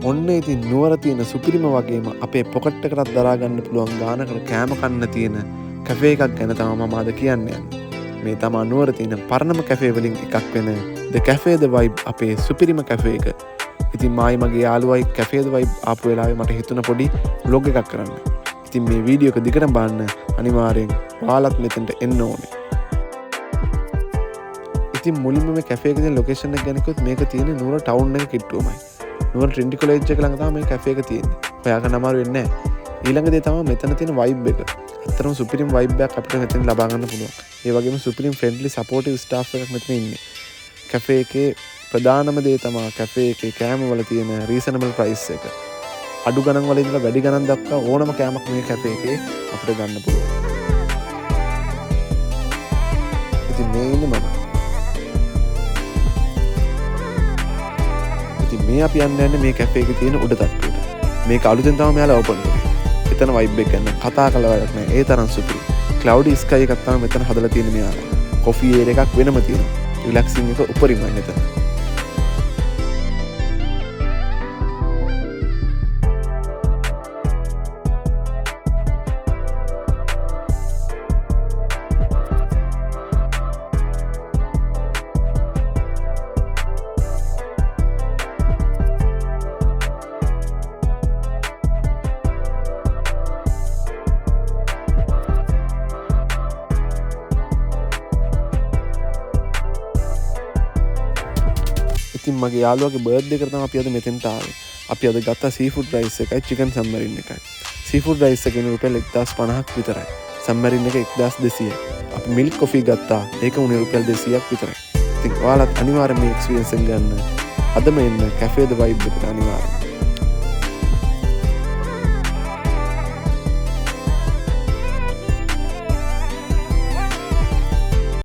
ඔන්න ඉතින් නුවර තියෙන සුපිරිම වගේම අපේ පොකට් එකටත් දරා ගන්න පුළුවන් ගානකට කෑම කන්න තියෙන කැෆේ එකක් ගැන තමයි මම අද කියන්න යන්නේ. මේ තමා නුවර තියෙන පරණම කැෆේ වලින් එකක් වෙන The Cafe The Vibe අපේ සුපිරිම කැෆේ එක. ඉතින් මායි මගේ යාළුවයි Cafe The Vibe ආපු වෙලාවේ මට හිතුණ පොඩි ව්ලොග් එකක් කරන්න. ඉතින් මේ වීඩියෝ එක දිගටම බලන්න, අනිවාර්යෙන් ඔයාලත් මෙතනට එන්න ඕනේ. ඉතින් මුලින්ම මේ කැෆේ එකේ තියෙන ලොකේෂන් එක ගැන කිව්වොත් මේක තියෙන්නේ නුවර ටවුන් එක කිට්ටුවමයි. නුවර ට්‍රිනිටි කොලෙජ් එක ළඟ තමයි මේ කැෆේ එක තියෙන්නේ. හොයාගන්න අමාරු වෙන්නේ නැහැ. ඊළඟ දේ තමයි මෙතන තියෙන වයිබ් එක. ඇත්තටම සුපිරිම වයිබ් එකක් අපිට මෙතන ලබා ගන්න පුළුවන්. ඒ වගේම සුපිරිම ෆ්‍රෙන්ඩ්ලි සපෝටිව් ස්ටාෆ් එකක් මෙතන ඉන්නේ. කැෆේ එකේ ප්‍රධානම දේ තමයි කැෆේ එකේ කෑම වල තියෙන රීසනබල් ප්‍රයිස් එක. අඩු ගණන් වල ඉඳලා වැඩි ගණන් දක්වා ඕනම කෑමක් මේ කැෆේ එකේ අපිට ගන්න පුළුවන්. ඉතින් මේ ඉන්නේ මම. ඉතින් මේ අපි යන්න යන්නේ මේ කැෆේ එකේ තියෙන උඩ තට්ටුවට. මේක අලුතෙන් තමයි මෙයාලා ඕපන් කරේ. එතන වයිබ් එක ගන්න කතා කරලා වැඩක් නෑ. ඒ තරම් සුපිරි. ක්ලවුඩි ස්කයි එකක් තමයි මෙතන හදලා තියෙන්නේ මෙයාලා. කොෆි ඒරියා එකක් වෙනම තියෙනවා. රිලැක්සින් එක උපරිමයි මෙතන. ඉතින් මගේ යාළුවගේ බර්ත්ඩේ එකට තමයි අපි අද මෙතෙන්ට ආවේ. අපි අද ගත්තා සීෆුඩ් රයිස් එකයි චිකන් සම්මරින් එකයි. සීෆුඩ් රයිස් එක රුපියල් 1050ක් විතරයි. සම්මරින් එක 1200යි. අපි මිල්ක් කොෆි ගත්තා. ඒක උනේ රුපියල් 200ක් විතරයි. ඉතින් ඔයාලත් අනිවාර්යයෙන් මේ එක්ස්පීරියන්ස් එක ගන්න. අදම එන්න කැෆේ ද වයිබ් එකට අනිවාර්යයෙන්.